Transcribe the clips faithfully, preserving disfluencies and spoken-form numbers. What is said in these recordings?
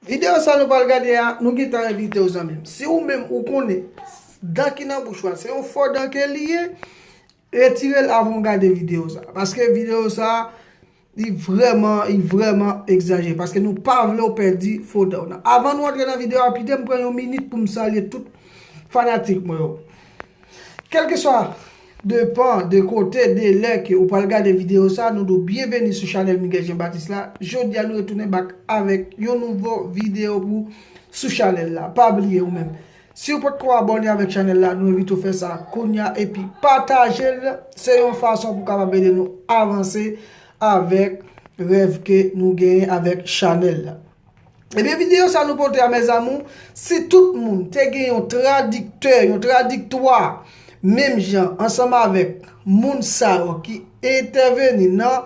Videyo sa nou pral gade a, nou gentan envite w zanmi m. Si ou menm ou konnen dan ki nan bouch ou a, se yon fo dan ke li ye, retire l avan w gade videyo sa. Paske videyo sa, li vrèman, li vrèman egzajere. Paske nou pa vle w pèdi fo dan w nan. Avan nou antre nan videyo a, kite m pran yon minit pou m salye tout fanatik mwen yo. Kèlkeswa de pan, de kote, de lè ke ou pral gade videyo sa, nou di w byenveni sou chanèl Miguel Jean Baptiste la. Jodi a nou retounen back avèk yon nouvo videyo pou sou chanèl la. Pa bliye ou menm. Si w potko abòne avèk chanèl la, nou envite w fè sa kounya epi pataje l. Se yon fason pou kapab ede nou avanse avèk rèv ke nou genyen avèk chanèl la. Ebyen, videyo sa nou pote a, mes amours, si tout moun te gen yon tradiktè, yon tradiktwa, menm jan ansanm avèk moun sa yo ki entèveni nan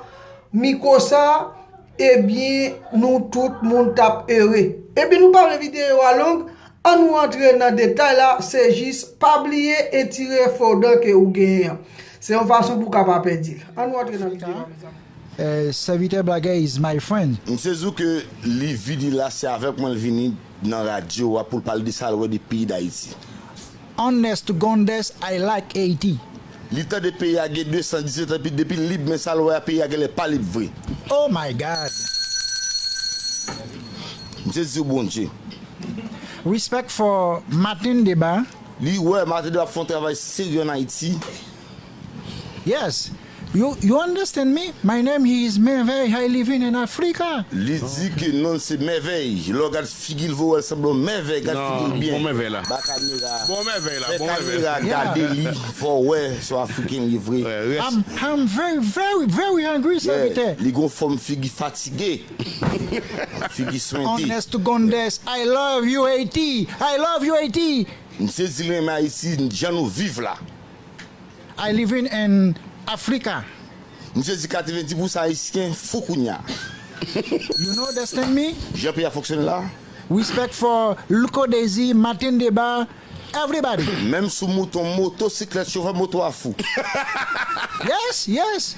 mikwo sa, ebyen, nou tout moun t ap ere. Ebyen, nou pa vle videyo a long, ann nou antre nan detay la, se jis pa bliye etire fo dan ke ou genyen an. Se yon fason pou w ka pa pèdi l. Ann nou antre nan videyo a, mes amours. Eh, sèvitè Blagè is my friend. M sezi ke li vini la, se avèk mwen l vini nan radyo a pou l pale de sa l wè de peyi Dayiti. Honest to goodness, I like Haiti. Li tande peyi a gen de san dizuit an depi l lib, men sa l wè a peyi a genlè pa lib vre. Oh my God. M sezi w Bondye. Respect for Martin Deba. Li wè Martin Deba ap fè yon travay serye ann Ayiti. Yes. You, you understand me? My name is Merveille. I living in Africa. Li di ke non l se Mèvèy. Lè w gad figi l vre w wè l sanble yon mèvèy. Gad figi l byen. Ba kamera. Fè kamera gade li. Fò w wè se yon Afriken li ye vre. I'm, I'm very, very, very hungry, serviteur. Li gon fòm figi fatige. Figi swente. Honest to goodness, I love you, Haiti. I love you, Haiti. M sezi renmen Ayiti, jan nou viv la. I living in Africa. M sezi katrevendis pousan Ayisyen fou kounya. You know understand me? Jan peyi a fonksyone la. Respect for Louko Désir, Martin Deba, everybody. Menm sou mouton, motosiklèt, chofè moto a fou. Yes, yes.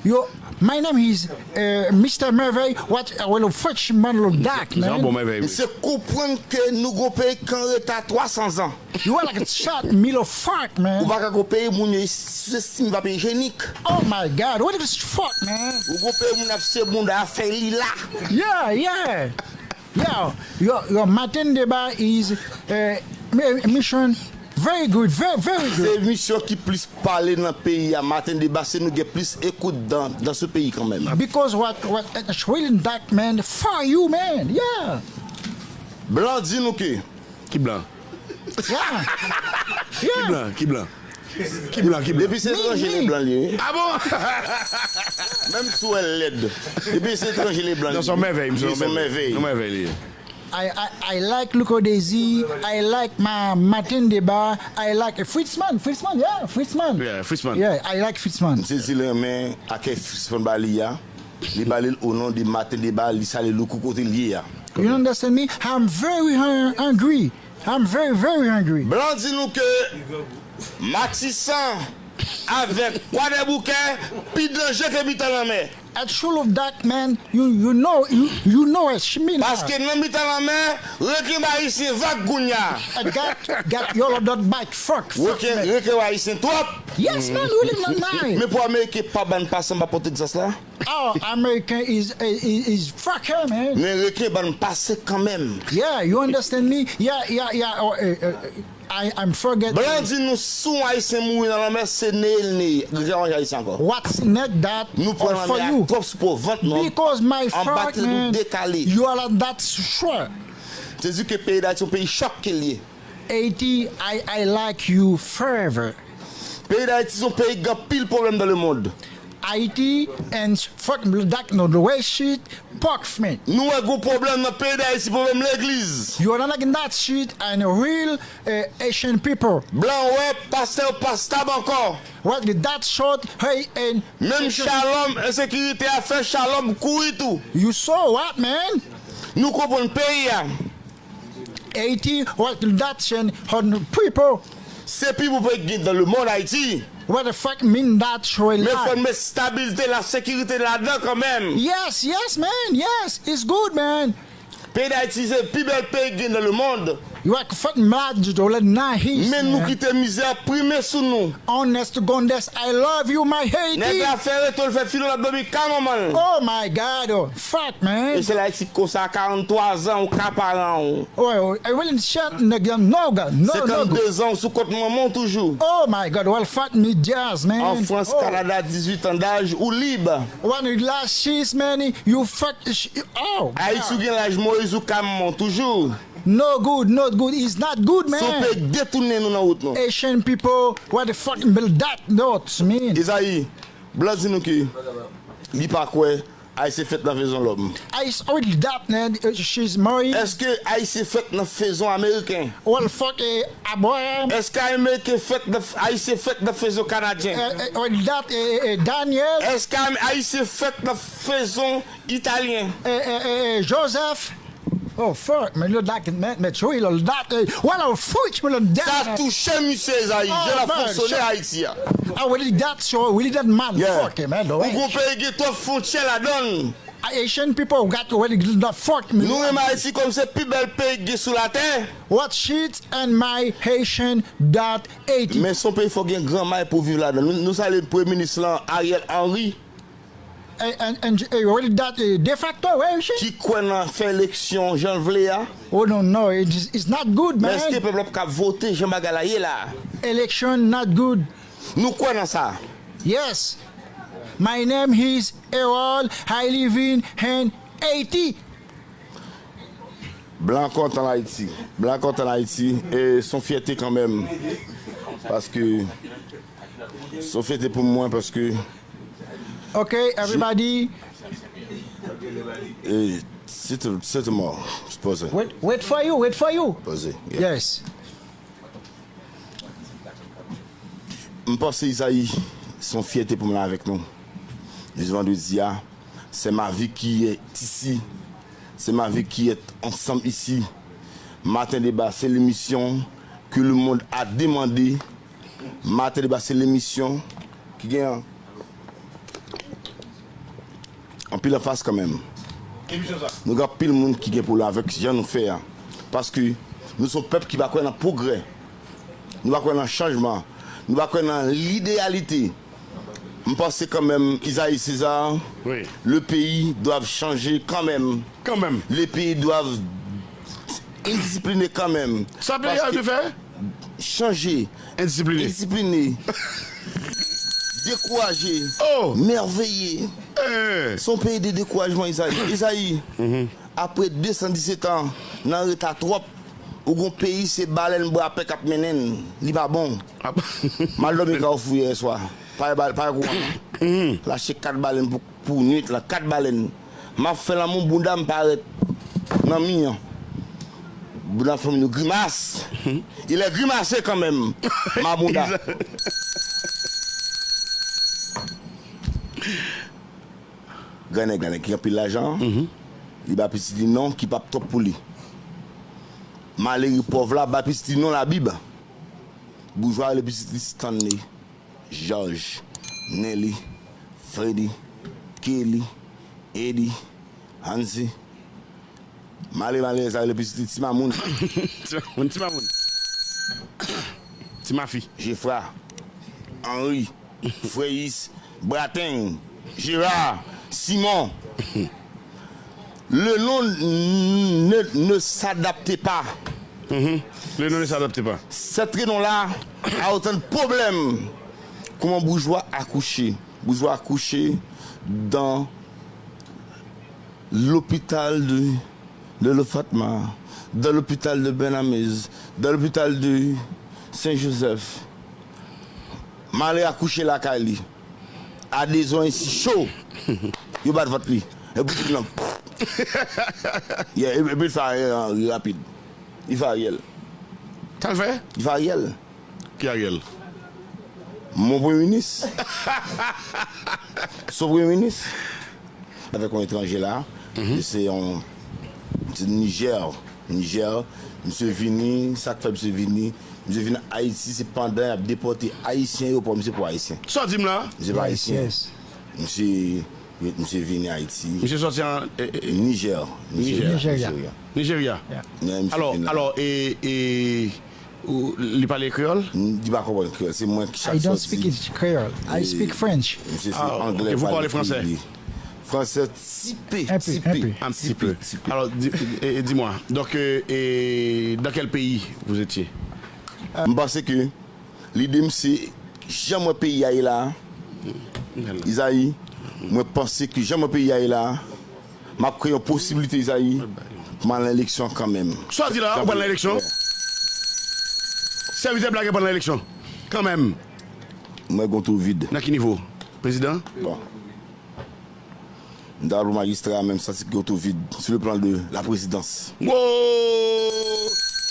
Yo, my name is uh, Mister Merveille. What a little French man, little dark man. Jan bon Merveille. Misye konprann ke nou gon peyi k an reta twa san zan. You are like a shot Milo fuck, man. Ou pa ka gon peyi moun yo sou estime pa peyi jenik. Oh my God, what is fuck, man? Ou gon peyi moun ap se moun a fè li la. Yeah, yeah. Yeah, your, your Martin Deba is uh, mission very good, very, very good. Se misyon ki plis pale nan peyi a, Martin Deba se nou gen plis ekout dan, dan sou peyi kanmenm. Because what, what, it's really that, man, for you, man, yeah. Blan di nou ke. Ki blan? Yeah. Ki blan? Ki blan? Ki blan? Ki blan? Depi se etranje, li blan li ye. Ah bon? Menm si w wè l lèd. Depi se etranje, li blan li ye. Non, se yon mèvèy, misye, se yon mèvèy. Yon mèvèy li ye. I, I, I like Louko Désir, I like ma, Martin Deba, I like Fritzman, Fritzman, yeah, Fritzman. Yeah, Fritzman. Yeah, I like Fritzman. M sezi l renmen akèy Fritzman ba li a. Li ba li l o non de Martin Deba, li salye Louko kote l ye a. You understand me? I'm very hungry. I'm very, very hungry. Blan di nou ke Matisan avèk Kwadèboukè pi danje ke Mitan Lanmè. At Shuluvdak, man, you, you know, you, you know it, Shmina. Paske nan Mitan Lanmè, reken ba Ayisyen vag kounya. Gat, gat, yolo dot bike, fuck, fuck, man. Reken, reken ba Ayisyen twòp. Yes, man, really, man, man. Men pou Ameriken pa ban pase anba pòt Texas la. Oh, American is, is, is fucker, man. Men reken ban pase kanmenm. Yeah, you understand me? Yeah, yeah, yeah. Oh, eh, eh, I, I'm forget. Blan di nou si yon Ayisyen mouri nan lanmè, se neye l neye. Reken pa manje Ayisyen ankò. What's neck that Nou pran lanmè a twòp sou po vant nou. Because my fuck, man, you are that sure. Se di ke peyi Dayiti yon peyi chòk ke l ye. Haiti, I, I like you forever. Peyi Dayiti se yon peyi k gen anpil pwoblèm dans le monde. Haiti and fuck black no the way shit pork fment. Nou wè gon pwoblèm nan peyi Dayiti, pwoblèm legliz. You are not like that shit and real uh, Haitian people. Blan wè pastè yo pa stab ankò. What the that short hey and Menm Shalom ensekirite a fè Shalom kouri tou. You saw what man? Nou konprann peyi a. Haiti, what Dutch and her people. Se pi pou peyi ki gen dans le monde Ayiti. What the fuck mean Dutch way life? Men fò n met stabilite, lasekirite ladan kanmenm. Yes, yes man, yes, it's good man. Peyi Dayiti se pi bèl peyi ki gen nan lemonn. You are fucking mad, you don't let nice. Men nou kite mizè prime sou nou. Honest to goodness, I love you, my Nèg Haiti. La fè reto, l fè filo, l ap dòmi kay manman l. Oh my God, oh, fuck, E man. se la Ayiti konsa, karannwa zan, ou ka paran ou. Oh, oh, I really shot nèg yo, no, God, no, no, God. Sèkannde zan, ou sou kont manman w toujou. Oh my God, well, fuck me, jazz, man. An Frans, Oh. Kanada, dizuit an daj, ou lib. One last she's, man, you fuck, sh- oh, Ayiti, ou God. Gen laj Moyiz, ou kay manman w toujou. No good, not good, it's not good, Se yon man. peyi k detounen nou nan wout nou. Asian people, what the fuck will that not mean? Izayi, blan di nou ke li pa kwè Ayisyen fèt nan fezon lòm. I s- with that, man, uh, she's Maurice. Èske Ayisyen fèt nan fezon ameriken? Well, fuck, eh, Abraham. Èske Ameriken fèt nan, Ayisyen fèt nan fezon kanadyen? Eh, eh, with that, eh, eh, eh, Daniel. Èske Am- Ayisyen fèt nan fezon italyen? Eh, eh, eh, eh, Joseph. Oh, fuck, man, you like it, man, man, you really like it. What a fuck, man, Sa touche misye Izayi, Oh, jan l ap man, fonksyone shut- Ayiti a. I really that so, really that man, Yeah. fuck, man, the Ou way. Gon peyi gen twòp fwontyè ladan l. Asian people got really the fuck me. Nou renmen Ayiti kòm se pi bèl peyi k gen sou latè. What shit and my Haitian dot eighty. Men se yon peyi fò gen gran may pou viv ladan. Nou, nou salye premye minis lan, Ariel Henry, And, and, and, eh, what is that, eh, de facto, where is she? Ki kwè nan fè eleksyon jan l vle a. Oh, no, no, it is, it's not good, Men èske man. Pèp la p ka vote jan bagay la ye la? Election not good. Nou kwè nan sa. Yes. My name is Errol. I live in Haiti. Blan kontan Ayiti. Blan kontan Ayiti. E se yon fyète kanmenm. Paske se yon fyète pou mwen paske Okay, everybody. E, se tou, se tou mò. Poze. Wait, wait for you, wait for you. Poze. Yeah. Yes. M panse Izayi se yon fyète pou mwen avèk nou. Jodi vandredi a, c'est ma vie qui est ici. C'est ma vie qui est ensemble ici. Maten Deba, se lemisyon que le monde a demandé. Maten Deba, se lemisyon ki gen anpil anfas kanmenm. Nou gen anpil moun ki gen pwoblèm avèk jan nou fè a. Paske nou se yon pèp ki pa kwè nan pwogrè. Nou pa kwè nan chanjman. Nou pa kwè nan lideyalite. M panse kanmenm, Izayi César, Wi. Le pays doit changer kanmenm. Kanmenm. Le pays doit indiscipliné kanmenm. Sa peyi a dwe fè? Chanje. Endisipliné. Endisipliné. Dekouraje. Oh! Mèveye. Eh! Se yon peyi de dekourajman, Izayi. Izayi, apre de san disèt an, nan reta twòp, ou gon peyi se balèn bwa pè k ap mennen n. Li pa bon. Ap- M al dòmi kay Ofou yè swa. Pa gen bal, pa gen kouran. Lache kat balèn pou, pou nwit lan, kat balèn. M ap fè lanmou, bounda m parèt nan mi an. Bounda m fè moun yo grimas. Il est grimasé kanmenm. Ma bounda. Gran nèg la, nèg ki anpil lajan an, li ba pitit li non ki p ap twòp pou li. Malere pòv la ba pitit li non Labib. Boujwa rele pitit li Stanley, George, Nelly, Freddy, Kelly, Eddie, Hansi. Malere, malere sa rele pitit li Ti Mamoun. Ti mamoun, ti mamoun. Ti mafi. Jefra, Henri, Freyis, Brateng, Gérard, Simon. Le nom ne, ne s'adapte pas. Mhm. Le nom ne s'adapte pas. Sèt renon la a otan de pwoblèm. Kouman boujwa akouche? Boujwa akouche dan lopital de, de Lofatma, dan lopital de Bènamez, dan lopital de Sen Jozèf. Malere akouche lakay li. Adezon isi cho. Yo bat vant li. Epi li nan. Yeah, epi, epi l fè Ariel Henry rapid. Li fè Ariel. Sa l fè? Li fè Ariel. Ki Ariel? Mon premye minis. Son premye minis. Avèk yon etranje la. Se yon, se Niger. Niger. Misye vini, sa k fè misye vini? Misye vin Ayiti, se pandan y ap depòte Ayisyen yo pran misye pou Ayisyen. Sa w di m la? Misye pa Ayisyen. Yes. Misye Misye vini Ayiti. Misye sòti an eh, eh, Niger. Niger. Nigeria. Nigeria. Yeah. Nigeria. Alò, alò, e, e, ou, li pale kreyòl? Li pa konprann kreyòl. Se mwen ki chak sòti. I don't speak it Creole. I speak French. Misye se anglè. Ah, ok, vous parlez français? Fransè tipe, tipe. Un peu. Un petit peu. Alors, di, et, et dis-moi, donc, euh, et dans quel pays vous étiez? M panse ke lide m se jan mwen peyi a ye la a. Izayi, mwen panse ke jan mwen peyi a ye la a, m ap kreye yon posiblite, Izayi, pou m al nan eleksyon kanmenm. Sa w di la, ou pral nan eleksyon? Sèvitè Blagè pral nan eleksyon kanmenm. Mwen gen yon tou vid. Nan ki nivo? Prezidan? Bon. M ta pral pou majistra, men m santi ke tou vid sou le plan de la prezidans. Wo!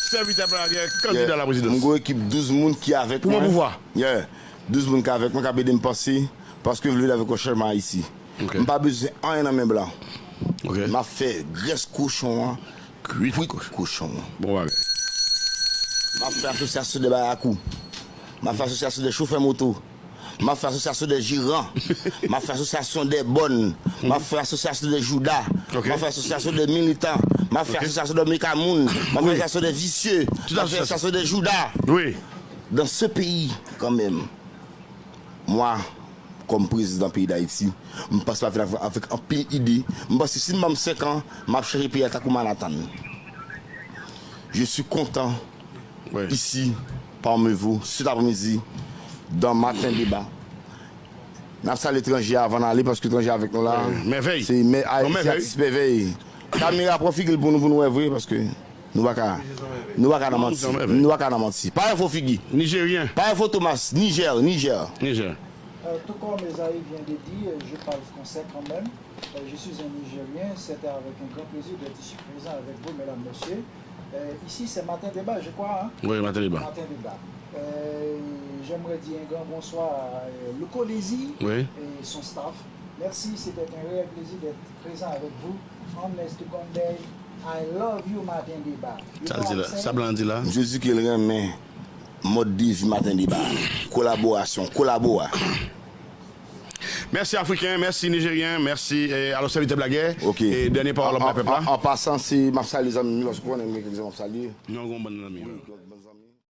Sèvitè Blagè, kandida la prezidans. M gen yon ekip douz moun ki avèk mwen. Pou bon pouvwa. Yeah. Douz moun ki avèk mwen k ap ede m panse, paske vle vle avèk yon chanjman Ayiti. Ok. M pa bezwen anyen nan men blan. Ok. M ap fè grès kochon an, kwit kochon an. Bon bagay. M ap fè asosyasyon de bayakou. M ap fè asosyasyon de chofè moto. M ap fè asosyasyon de jeran. M ap fè asosyasyon de bòn. M ap fè asosyasyon de jouda. Ok. M ap fè asosyasyon de militan. M ap fè asosyasyon de mekamoun. M ap fè asosyasyon de visye. M ap fè asosyasyon de jouda. Wi. Dans ce pays, quand même, mwen, kòm prezidan peyi Dayiti, m panse m ap vin avèk, avèk anpil ide. M panse si m ban m senk an, m ap chanje peyi a tankou Manhattan. Je suis content isi, parmi vous, cet après-midi, dans Maten Deba. N ap salye etranje avan n ale, paske etranje avèk nou la. Mèvèy. Se mè-, a-, se atis mèvèy. Kamera pran figi l pou nou, pou nou wè vre, paske nou pa ka, nou pa ka nan manti. Nou pa ka nan manti. Pa fè fo figi. Nijeryen. Pa fè fo Thomas. Niger, Niger. Niger. Euh, tout comme Esaïe vient de dire, je parle français quand même. Euh, je suis un Nigérien. C'était avec un grand plaisir d'être ici présent avec vous, mesdames, messieurs. Euh, ici, c'est Matin Débat, je crois, hein? Oui, Matin Débat. Matin Débat. Euh, j'aimerais dire un grand bonsoir à euh, Louko Désir et son staff. Merci, c'était un réel plaisir d'être présent avec vous. Honest Gunday, I love you, Matin Débat. You know what I'm saying? Sa l di la, sa blan di la. Misye di ke l renmen mòd de vi Maten Deba. Kolaborasyon, kolabora. Mèsi Afriken, mèsi Nijeryen, mèsi, eh, alò, sèvitè Blagè. Ok. E dènye pawòl an, an, pèp la. An, an pasan, se, m ap salye zanmi m yo, paske ou konnen m gen kèk zanmi m ap salye. Non, gon bann zanmi yo.